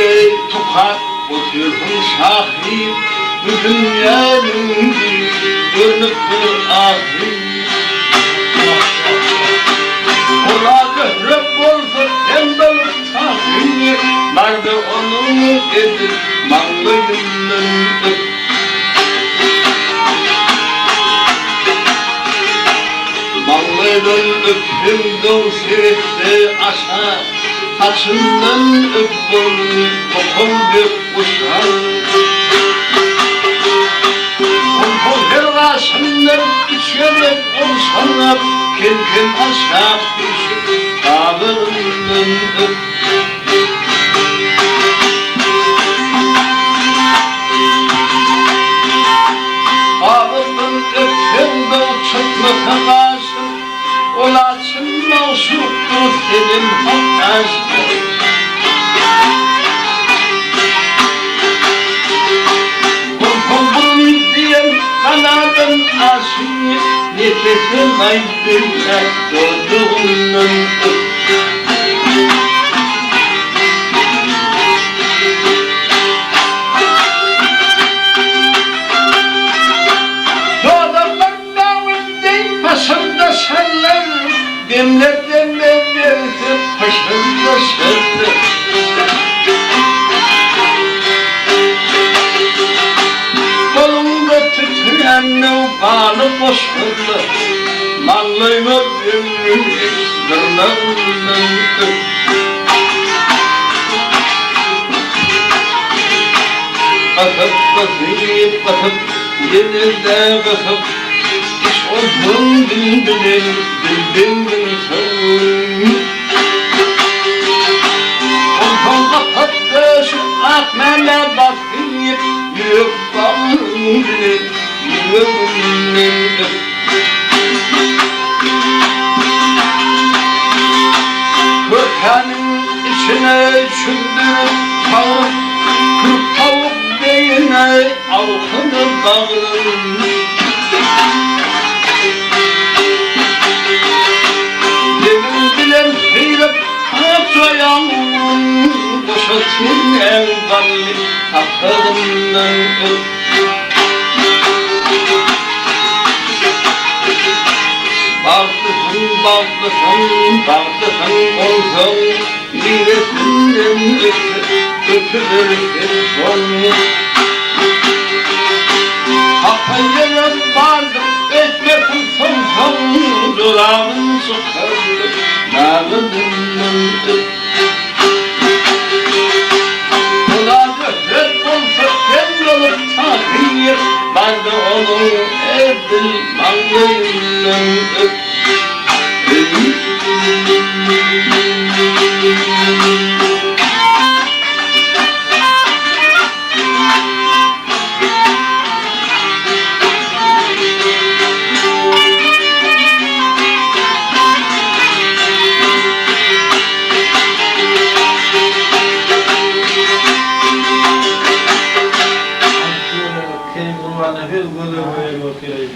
deý tukat otyrsyň şahyr, Bu dünýäniň düýbi görnüp dur ahyr. Ola zöhre bolsa sen bolup tahyr, Barda onuň edil maňlaýyndan öp. Maňlaýdan öpseň doň seretse aşak, Saçyndan öp burnuny tokal dek guşak. Onsoň her gaşyndan üç gezek ogşalap, Kem-kem aşak düşüp gabagyndan öp. Gabakdan öpseň doň çytmasa gaşyň, Ol-a çyn magşukdyr senem hak aşyk. Onsoň burun diýen galadan aşyň, Nepesem aýtdym-ä dodagyndan öp. Dodaklar dawut deý pyşyrdaşarlar, Demler-demme berse pyşyrdaşarlar. Goluňda titrän nowbany goşarlar, Maňlaýyňa ömrüni dyrnagyndan öp. Gysyp, gysyp, gysyp, ýene-de gysyp, Iş onsoň dil bilen dilden soň. Onsoň gapatda şu ak mämä basyp, Ýürek bagryň bilen ýüregimden öp. Körpäniň içine çümdürip tawuk, Kürk tawuk deýine alkyny bagryn. Demiň bilen syryp akjaýaň ugrun, Goşa çeňňäň bally sapagyndan öp. Bagtlysyň, bagtlysyň, bagtlysyň onsoň, Niresinden ötse, ötüber sen soň. Hapa ýere bardyk öýtmersiň soň-soň, Jorabyn çykardyp, nagadyndan öp. Ola zöhret bolsa sen bolup Tahyr, Barda onuň edil maňlaýyndan öp. Aýtýarlar, Kerim Gurbannepes göze göýä görkeýär.